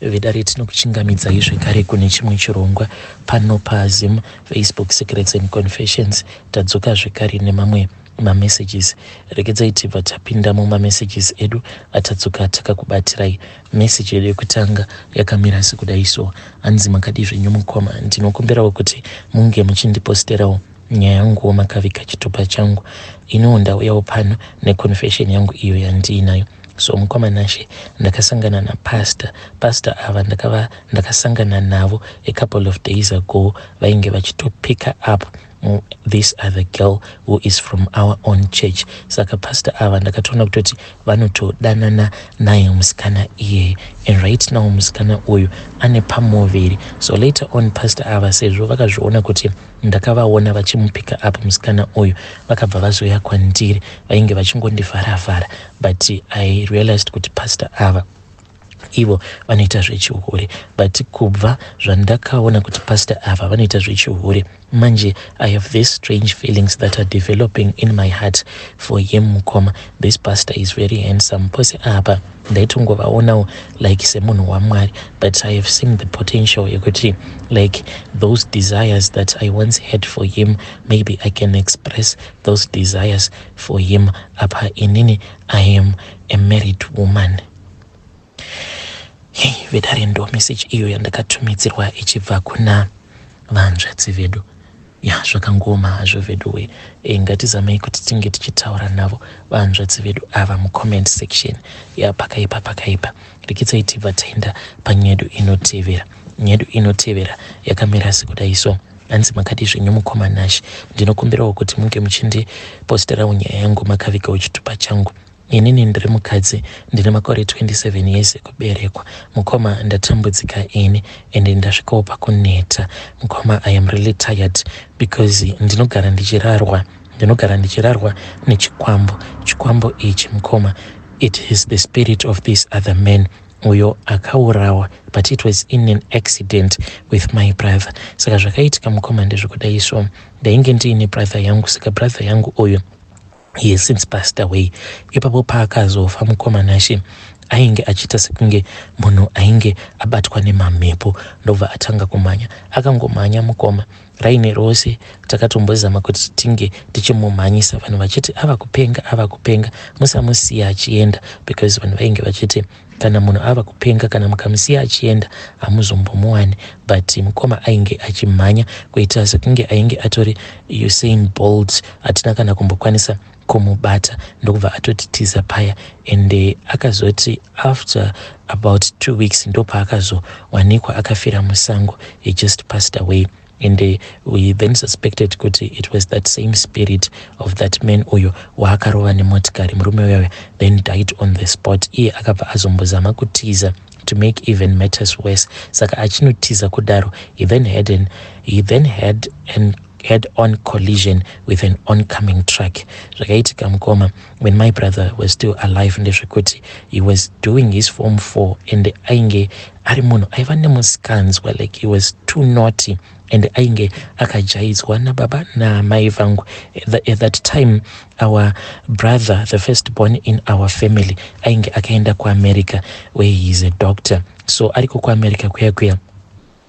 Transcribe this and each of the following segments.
Vedare, tinokuchingamidzai zvekare kune chimwe chirongwa pano paZim Facebook Secrets and Confessions. Tadzoka zvekare nemamwe mamessages. Regedzai tibva tapinda mumamessages edu atadzoka takakubatirai. Message yedu yekutanga yakamira sekudai so: hanzi, "Makadii zvenyu mukoma? Ndinokumbirawo kuti munge muchindiposterawo nyaya yanguwo makaviga chitupa changu. Iniwo ndauyawo pano neconfession yangu iyo yandiinayo. So mukoma Nashe, ndakasangana napastor. Pastor ava ndakasangana navo a couple of days ago. Vainge vachitopicka up this other girl who is from our own church. Saka pastor ava ndakatoona kutoti vanotodanana naye musikana iyeye, and right now musikana uyu ane pamuviri. So later on, pastor ava, sezvo vakazviona kuti ndakavaona vachimupicka up musikana uyu, vakabva vazouya kwandiri. Vainge vachingondivharavhara, but I realized kuti pastor ava ivo vanoita zvechihure. But kubva zvandakaona kuti pastor ava vanoita zvechihure, manje I have these strange feelings that are developing in my heart for him. Mukoma, this pastor is very handsome. Pose apa ndaitongovaonawo like semunhu waMwari, but I have seen the potential yekuti like those desires that I once had for him, maybe I can express those desires for him. Apa inini I am a married woman." Hei vedare, ndo message iyo yandakatumidzirwa ichibva kuna vanzvadzi vedu. Ya, zvakangoma hazvo veduwe. Ngatizamei kuti tinge tichitaura navo vanzvadzi vedu ava mucomment section. Ya, pakaipa, pakaipa. Rekidzai tibva taenda panyedu inotevera. Nyedu inotevera yakamira sekudai so: hanzi, "Makadii zvenyu mukoma Nashe? Ndinokumbirawo kuti munge muchindiposterawo nyaya yangu makavigawo chitupa changu. Inini ndiri mukadzi, ndine makore 27 years ekuberekwa. Mukoma, ndatambudzika ini ende ndasvikawo pakuneta. Mukoma, I am really tired because ndinogara ndichirarwa nechikwambo. Chikwambo ichi, mukoma, it is the spirit of this other man uyo akaurawa, but it was in an accident with my brother. Saka zvakaitika, mukoma, ndezvekudai so. Ndainge ndiine brother yangu. Saka brother yangu uyu, he has since passed away. Ipapo paakazofa, mukoma Nashe, ainge achiita sekunge munhu ainge abatwa nemamhepo, ndobva atanga kumhanya. Akangomhanya, mukoma, raini rose. Takatombozama kuti tinge tichimumhanyisa, vanhu vachiti ava kupenga, ava kupenga, musamusiya achienda, because vanhu vainge vachiti kana munhu ava kupenga, kana mukamusiya achienda, hamuzombomuwani. But mukoma, ainge achimhanya kuita sekunge ainge atori Usain Bolt. Hatina kana kumbokwanisa kumubata, ndokubva atotitiza paya. Ende akazoti after about 2 weeks ndopaakazowanikwa akafira musango. He just passed away, and we then suspected kuti it was that same spirit of that man uyo waakarova nemotikari. Murume uyoyo then died on the spot. Iye akabva azombozama kutiza to make even matters worse. Saka achinotiza kudaro, he then had an head on collision with an oncoming truck. Zvakaitika, mukoma, when my brother was still alive ndezvekuti he was doing his form 4, and ainge ari munhu aiva nemusikanzwa, like he was too naughty, and ainge akajaidzwa nababa naamai vangu. At that time our brother, the first born in our family, ainge akaenda kuAmerica, where he is a doctor. So ariko kuAmerica kuya kuya,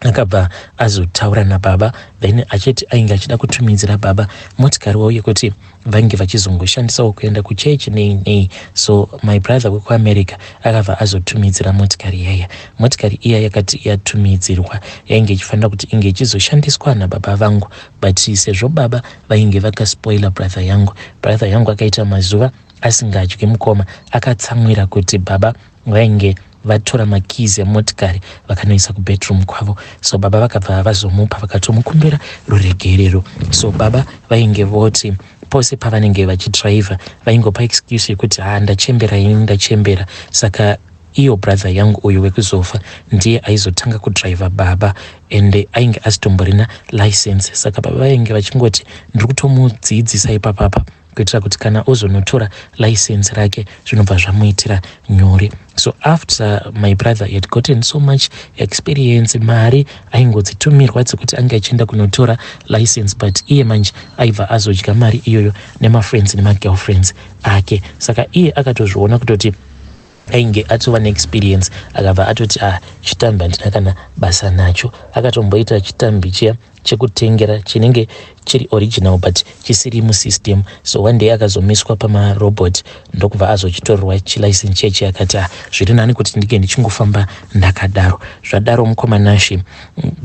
akabva azotaura nababa, then achiti ainge achida kutumidzira baba motikariwo yekuti vange vachizongoshandisawo kuenda kuchechi, nei nei. So my brother wekuAmerica akabva azotumidzira motikari iyaya. Motikari iya yakati yatumidzirwa, yainge ichifanira kuti inge ichizoshandiswa nababa vangu, but sezvo baba vainge vakaspoila brother yangu, brother yangu akaita mazuva asingadyi, mukoma, akatsamwira kuti baba vainge vatora makeys emotikari vakanoisa kubedroom kwavo. So baba vakabva vazomupa, vakatomukumbira ruregerero. So baba vainge voti pose pavanenge vachidhiraivha, vaingopa excuse yekuti, "Ha, ndachembera ini, ndachembera." Saka iyo brother yangu uyu wekuzofa ndiye aizotanga kudhiraivha baba, ende ainge asitomborina license. Saka baba vainge vachingoti, "Ndiri kutomudzidzisa ipapapa kuitira kuti kana ozonotora license rake, zvinobva zvamuitira nyore." So after my brother had gotten so much experience, mari aingodzitumirwa dzekuti ange achienda kunotora license, but iye manje aibva azodya mari iyoyo nemafriends nemagirlfriends ake. Saka iye akatozviona kutoti Ainge atova neexperience, akabva atoti, "Ah, chitambi handina kana basa nacho." Akatomboita chitambi chiya chekutengera chinenge chiri original but chisiri musystem. So one day akazomiswa pamarobot, ndokubva azochitorerwa chilicense chechi. Akati, "Ah, zviri nani kuti ndinge ndichingofamba ndakadaro." Zvadaro, mukoma Nashe,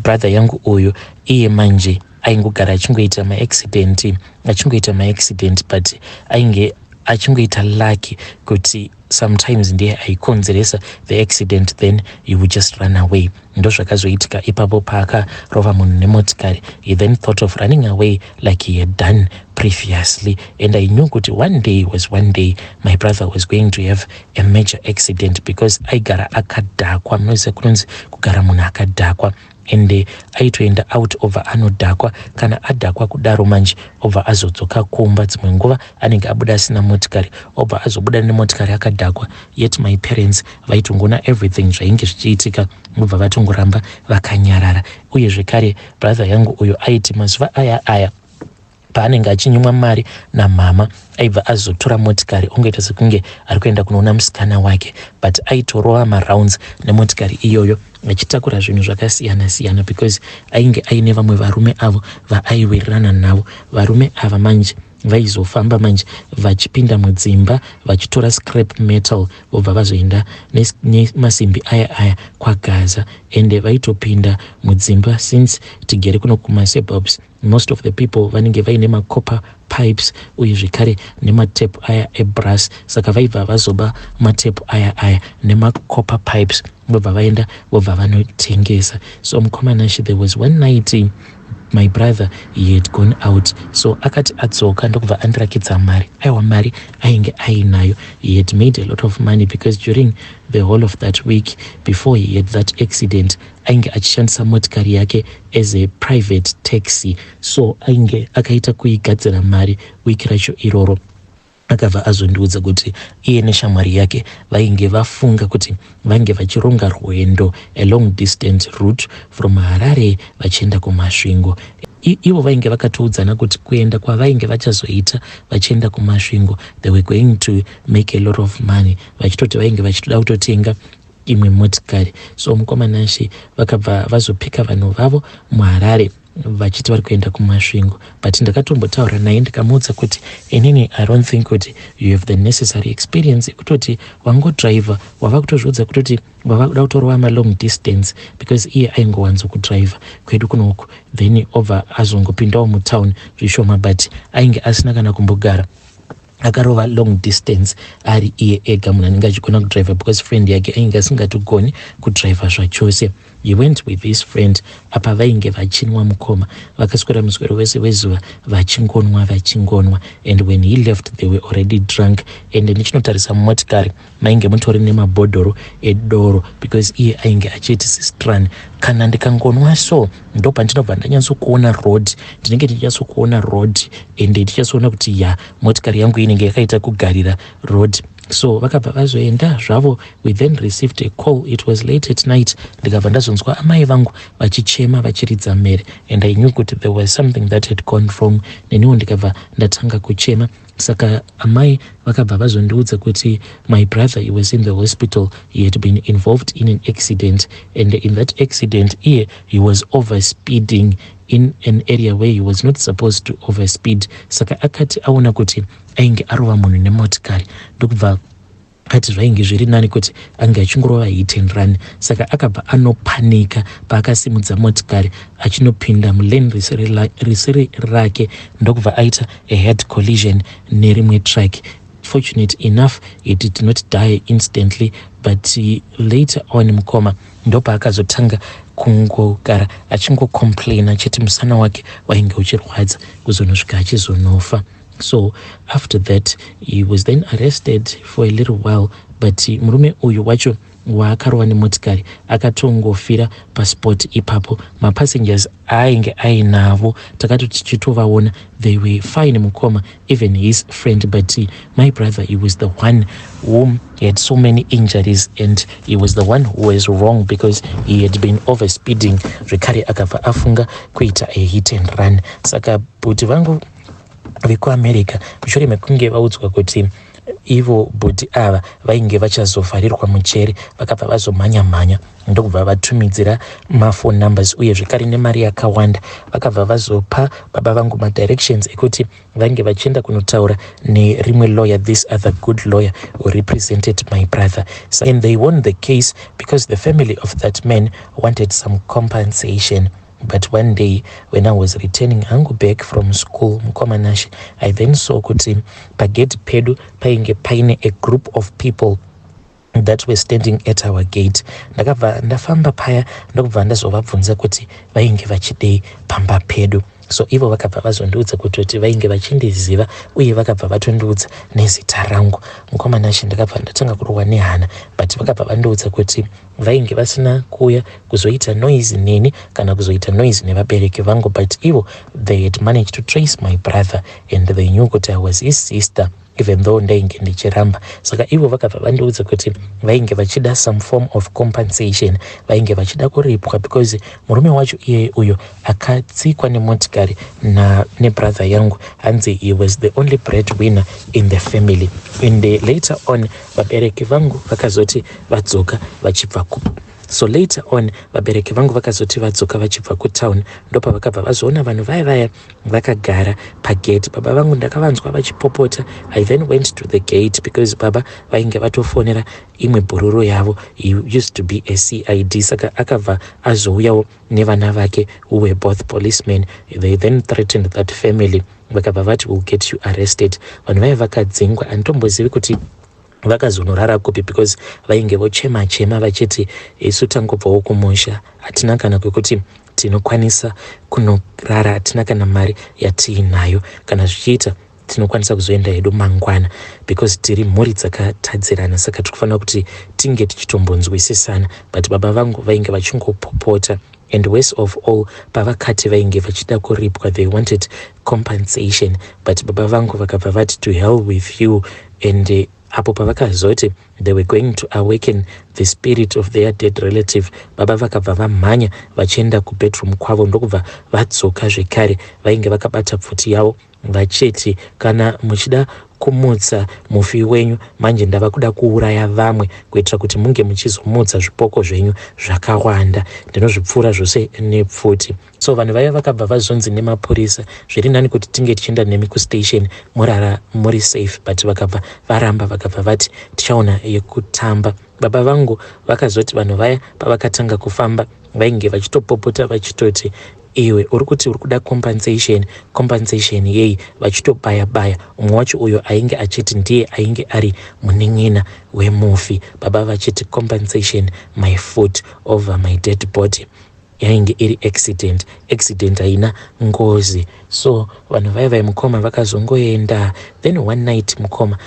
brother yangu uyu iye manje aingogara achingoita maaccident, achingoita maaccident, but ainge achingoita lucky kuti sometimes ndiye aikonzeresa the accident, then he would just run away. Ndo zvakazoitika ipapo paakarova munhu nemotikari. He then thought of running away like he had done previously, and I knew kuti one day was one day my brother was going to have a major accident because aigara akadhakwa. Munoziva kunonzi kugara munhu akadhakwa, ende aitoenda out, obva anodhakwa. Kana adhakwa kudaro manje, obva azodzoka kumba. Dzimwe nguva anenge abuda asina motikari, obva azobuda nemotikari akadhakwa. Yet my parents vaitongoona everything zvainge zvichiitika, obva vatongoramba vakanyarara. Uye zvekare brother yangu uyo aiti mazuva aya aya paanenge achinyimwa mari namama, aibva azotora motikari, ongoita sekunge ari kuenda kunoona musikana wake, but aitorova marounds nemotikari iyoyo achitakura zvinhu zvakasiyana siyana, because ainge aine vamwe varume avo vaaiwirirana navo. Varume ava manje vaizofamba manje vachipinda mudzimba vachitora scrap metal, vobva vazoenda nemasimbi aya aya kwaGaza. Ende vaitopinda mudzimba, since tigere kuno kumasuburbs, most of the people vanenge vaine macopper pipes uye zvekare nematap aya ebrass. Saka vaibva vazoba matap aya aya nemacopper pipes, vobva vaenda, vobva vanotengesa. So mukoma Nashe, there was one night my brother, he had gone out. So akati adzoka, ndokubva andirakidza mari. Aiwa, mari ainge ainayo. He had made a lot of money because during the whole of that week before he had that accident, ainge achishandisa motikari yake as a private taxi. So ainge akaita kuigadzira mari wiki racho iroro. Akabva azondiudza kuti iye neshamwari yake vainge vafunga kuti vange vachironga rwendo, a long distance route from Harare vachienda kuMasvingo. Ivo vainge vakatoudzana kuti kuenda kwavainge vachazoita vachienda kuMasvingo, they were going to make a lot of money, vachitoti vainge vachitoda kutotenga imwe motikari. So mukoma Nashe, vakabva vazopika vanhu vavo muHarare vachiti vari kuenda kuMasvingo. But ndakatombotaura naye, ndikamuudza kuti, "Inini I don't think kuti you have the necessary experience yekutoti wangodhiraivha, wava kutozviudza kutoti wava kuda kutorova malong distance," because iye aingowanzo kudhiraivha kwedu kunoku, then obva azongopindawo mutown zvishoma, but ainge asina kana kumbogara akarova long distance ari iye ega munhu anenge achigona kudhiraivha, because friend yake ainge asingatogoni kudhiraivha zvachose. He went with his friend. Apa vainge vachinwa, mukoma. Vakaswera muswero wese wezuva vachingonwa, vachingonwa, and when he left they were already drunk. And ndichinotarisa mumotikari, mainge mutori nemabhodhoro edoro, because iye ainge achiti, "Sistran, kana ndikangonwa so, ndo pandinobva ndanyatsokuona road, ndinenge ndichinyatsokuona road and ndichazoona kuti ya, motikari yangu inenge yakaita kugarira road." So vakabva vazoenda zvavo. We then received a call. It was late at night. Ndikabva ndazonzwa amai vangu vachichema, vachiridza mhere, and I knew kuti there was something that had gone wrong. Neniwo ndikabva ndatanga kuchema. Saka amai vakabva vazondiudza kuti my brother, he was in the hospital. He had been involved in an accident, and in that accident iye he was overspeeding in an area where he was not supposed to overspeed. Saka akati aona kuti ainge arova munhu nemotikari, ndokubva ati zvainge zviri nani kuti ange achingorova hit and run. Saka akabva anopanika paakasimudza motikari achinopinda mulane risiri rake, ndokubva aita a head collision nerimwe truck. Fortunate enough, he did not die instantly, but later on, mukoma, ndopaakazotanga kungogara achingocomplaina achiti musana wake wainge uchirwadza, kuzonosvika achizonofa. So after that he was then arrested for a little while, but murume uyu wacho waakarova nemotikari akatongofira paspot ipapo. Mapassengers aainge ainavo takati tichitovaona, they were fine, mukoma, even his friend. But my brother, he was the one whom he had so many injuries, and he was the one who was wrong because he had been overspeeding. Zvekare akabva afunga kuita a hit and run. Saka bhuti vangu vekuAmerica, mushure mekunge vaudzwa kuti Ivo bhudhi ava vainge vachazovharirwa mujeri vakabva vazomhanya mhanya ndokubva vatumidzira maphone numbers uye zvekare nemari yakawanda. Vakabva vazopa baba vangu madirections ekuti vainge vachienda kunotaura nerimwe lawyer, this other good lawyer who represented my brother. So, and they won the case because the family of that man wanted some compensation. But one day when I was returning hangu back from school, mukoma Nashe, I then saw kuti pagate pedu painge paine a group of people that were standing at our gate. Ndakabva ndafamba paya ndokubva ndazovabvunza kuti vainge vachidei pamba pedu. So ivo vakabva vazondiudza kutoti vainge vachindiziva uye vakabva vatondiudza nezita rangu. Mukoma Nashe, ndakabva ndatanga kurohwa nehana, but vakabva vandiudza kuti vainge vasina kuuya kuzoita noise neni kana kuzoita noise nevabereki vangu, but ivo they had managed to trace my brother and they knew kuti I was his sister, even though ndainge ndichiramba. Saka ivo vakabva vandiudza kuti vainge vachida some form of compensation, vainge vachida kuripwa because murume wacho iyeye uyo akatsikwa nemotikari nebrother yangu, hanzi he was the only bread winner in the family. And later on vabereki vangu vakazoti vadzoka vachibva ku so later on vabereki vangu vakazoti vadzoka vachibva kutown, ndopavakabva vazoona vanhu vaya vaya vakagara pagate. Baba vangu ndakavanzwa vachipopota. I then went to the gate because baba vainge vatofonera imwe bhururu yavo. He used to be a CID, saka akabva azouyawo nevana vake who were both policemen. They then threatened that family, vakabva vati, "Will get you arrested." Vanhu vaiva vakadzingwa. Handitombozivi kuti vakazonorara kupi because vainge vochema chema vachiti, "Isu tangobvawo kumusha, hatina kana kwekuti tinokwanisa kunorara, hatina kana mari yatiinayo. Kana zvichiita tinokwanisa kuzoenda hedu mangwana because tiri mhuri dzakatadzirana, saka tiri kufanira kuti tinge tichitombonzwisisana." But baba vangu vainge vachingopopota, and worst of all, pavakati vainge vachida kuripwa, they wanted compensation, but baba vangu vakabva vati, "To hell with you." And apo pavakazoti they were going to awaken the spirit of their dead relative, baba vakabva vamhanya vachienda kubedroom kwavo ndokubva vadzoka zvekare vainge vakabata pfuti yavo vachiti, "Kana muchida kumutsa mufi wenyu, manje ndava kuda kuuraya vamwe kuitira kuti munge muchizomutsa zvipoko zvenyu zvakawanda. Ndinozvipfuura zvose nepfuti." So vanhu vaiva vakabva vazonzi nemapurisa, "Zviri nani kuti tinge tichienda nemi kustation, murara muri safe," but vakabva varamba, vakabva vati, "Tichaona yekutamba." Baba vangu vakazoti vanhu vaya pavakatanga kufamba vainge vachitopopota vachitoti, "Iwe uri kuti uri kuda compensation, compensation yei?" Vachitobaya baya umwe wacho uyo ainge achiti ndiye ainge ari munin'ina wemufi, baba vachiti, "Compensation my foot, over my dead body. Yainge iri accident, accident haina ngozi." So vanhu vaiva mukoma vakazongoenda. Then one night, mukoma,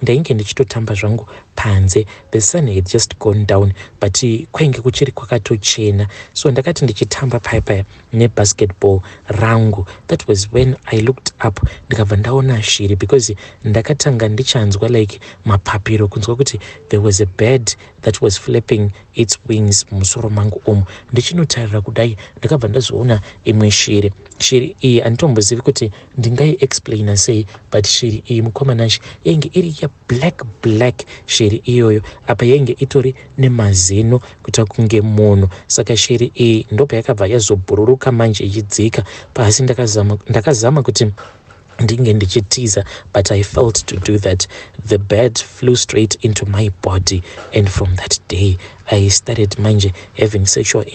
ndainge ndichitotamba zvangu panze. The sun had just gone down, but kwainge kuchiri kwakatochena. So ndakati ndichitamba paya paya nebasketball rangu, that was when I looked up, ndikabva ndaona shiri, because ndakatanga ndichanzwa like mapapiro, kunzwa kuti there was a bird that was flapping its wings mumusoro mangu umu. Ndichinotarira kudai, ndakabva ndazoona imwe shiri. Shiri iyi handitombozivi kuti ndingaiexplaina sei, but shiri iyi, mukoma Nashe, yainge iri yablack black. Shiri iyoyo apa yainge itori nemazino kuita kunge munhu. Saka shiri iyi ndobva yakabva yazobhururuka manje ichidzika pasi. Ndakazama kuti ndinge ndichitiza, but I failed to do that. The bird flew straight into my body, and from that day I started manje having sexual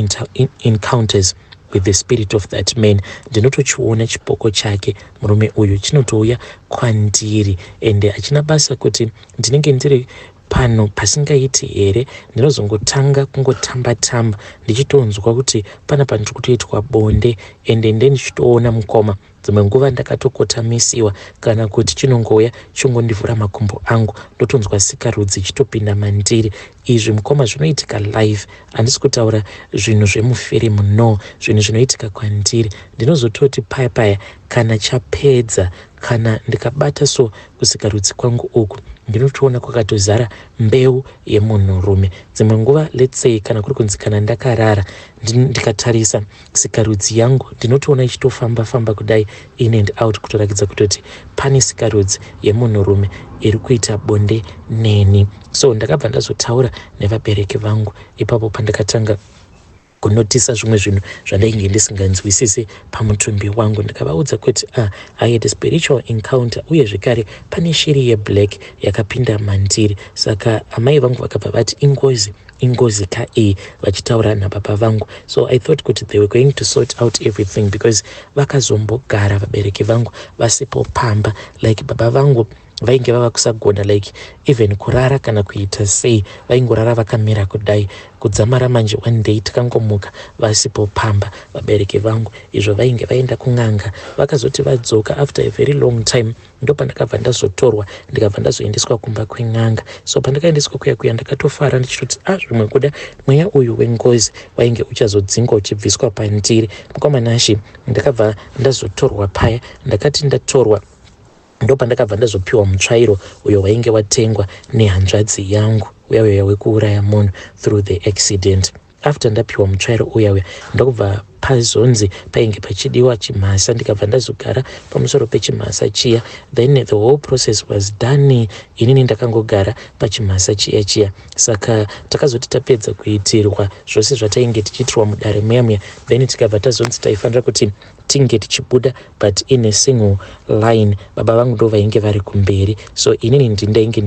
encounters with the spirit of that man. Ndinotochiona chipoko chake murume uyu, chinotouya kwandiri, ende hachina basa kuti ndinenge ndiri pano pasingaiti here. Ndinozongotanga kungotamba tamba ndichitonzwa kuti panapa ndiri kutoitwa bonde, ende ndendichitoona, mukoma, dzimwe nguva ndakatokotamisiwa kana kuti chinongouya chingondivhura makumbo angu, ndotonzwa sikarudzi ichitopinda mandiri. Izvi, mukoma, zvinoitika live. Handisi kutaura zvinhu zvemufirimu, no, zvinhu zvinoitika kwandiri. Ndinozototi paya paya kana chapedza, kana ndikabata so kusikarudzi kwangu uku, Ndinotoona kwakatozara mbeu yemunhurume. Dzimwe nguva, let's say kana kuri kunzi kana ndakarara ndikatarisa sikarudzi yangu, ndinotoona ichitofamba famba kudai in and out, kutorakidza kutoti pane sikarudzi yemunhurume iri kuita bonde neni. So ndakabva ndazotaura nevabereki vangu ipapo pandakatanga kunotisa zvimwe zvinhu zvandainge ndisinganzwisisi pamutumbi wangu. Ndikavaudza kuti, ah, I had a spiritual encounter, uye zvekare pane shiri yeblack yakapinda mandiri. Saka amai vangu vakabva vati, "Ingozi, ingozi ka iyi," vachitaura nababa vangu. So I thought kuti they were going to sort out everything, because vakazombogara vabereki vangu vasipo pamba. Like baba vangu vainge vava kusagona like even kurara kana kuita sei, vaingorara vakamira kudai kudzamara manje one day takangomuka vasipo pamba vabereki vangu, izvo vainge vaenda kun'anga. Vakazoti vadzoka after a very long time, ndopandakabva ndazotorwa, ndikabva ndazoendeswa kumba kwen'anga. So pandakaendeswa kuya kuya, ndakatofara ndichitoti, a ah, zvimwe kuda mweya uyu wengozi wainge uchazodzingwa uchibviswa pandiri. Mukomanashi, ndakabva ndazotorwa paya. Ndakati ndatorwa, ndopandakabva ndazopiwa mutsvairo uyo wainge watengwa nehanzvadzi yangu uya uya wekuuraya munhu through the accident. After ndapiwa mutsvairo uya uya, ndokubva pazonzi painge pachidiwa chimhasa. Ndikabva ndazogara pamusoro pechimhasa chiya. Then the whole process was done, inini ndakangogara pachimhasa chiya chiya. Saka takazoti tapedza kuitirwa zvose zvatainge tichiitirwa mudare muya muya, then tikabva tazonzi taifanira kuti tinge tichibuda, but in a single line. Baba vangu ndo vainge vari kumberi, so inini ndindainge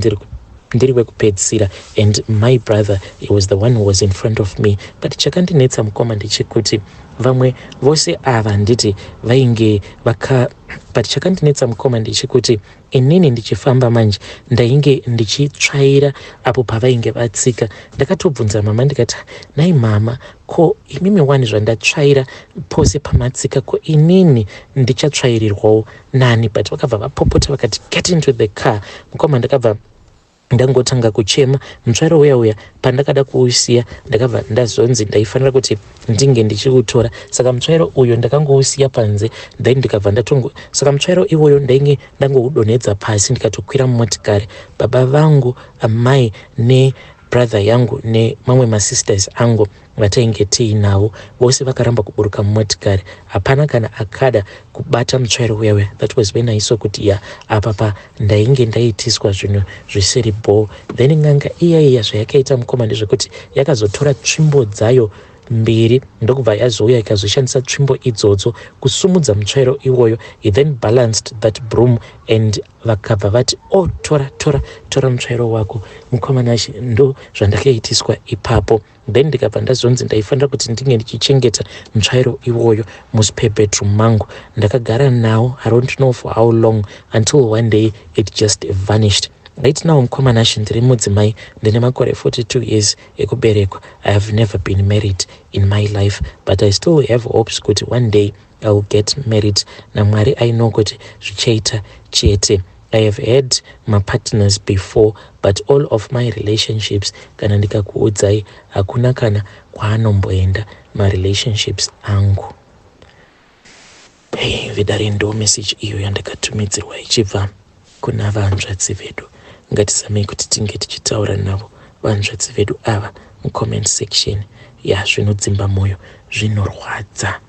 ndiri wekupedzisira, and my brother, he was the one who was in front of me. But chakandinetsa, mukoma, ndechekuti vamwe vose ava handiti vainge vaka, but chakandinetsa, mukoma, ndechekuti inini ndichifamba manje ndainge ndichitsvaira apo pavainge vatsika. Ndakatobvunza mama ndikati, "Nai mama, ko imimi wani zvandatsvaira pose pamatsika, ko inini ndichatsvairirwawo nani?" But vakabva vapopota vakati, "Get into the car." Mukoma, ndakabva ndangotanga kuchema. Mutsvairo uya uya pandakada kuusiya, ndakabva ndazonzi ndaifanira kuti ndinge ndichiutora. Saka mutsvairo uyo ndakangousiya panze, then ndikabva ndatongo, saka mutsvairo iwoyo ndainge ndangoudonhedza pasi, ndikatokwira mumotikari. Baba vangu, amai nebrother yangu nemamwe masisters angu vatainge tiinavo vose vakaramba kuburuka mumotikari. Hapana kana akada kubata mutsvairo uya uya. That was when I saw kuti ya, apa pa ndainge ndaitiswa zvinhu zvisiri bho. Then n'anga iya iya, zvayakaita, mukoma, ndezvekuti yakazotora tsvimbo dzayo mbiri, ndokubva yazouya ikazoshandisa tsvimbo idzodzo kusumudza mutsvairo iwoyo. He then balanced that broom and vakabva vati, "O oh, tora, tora, tora mutsvairo wako." Mukomanashi, ndo zvandakaitiswa ipapo. Then ndikabva ndazonzi ndaifanira kuti ndinge ndichichengeta mutsvairo iwoyo muspare bedroom mangu. Ndakagara nawo, I don't know for how long, until one day it just vanished. Right now, mukomanashi, ndiri mudzimai, ndine makore 42 years ekuberekwa. I have never been married in my life, but I still have hopes kuti one day I will get married. NaMwari I know kuti zvichaita chete. I have had mapartners before, but all of my relationships, kana ndikakuudzai, hakuna kana kwaanomboenda marelationships angu. Hey, vedare, ndo message iyo yandakatumidzirwa ichibva kuna vanzvadzi vedu. Ngatizamei kuti tinge tichitaura navo vanzvadzi vedu ava mucomment section. Ya, zvinodzimba mwoyo, zvinorwadza.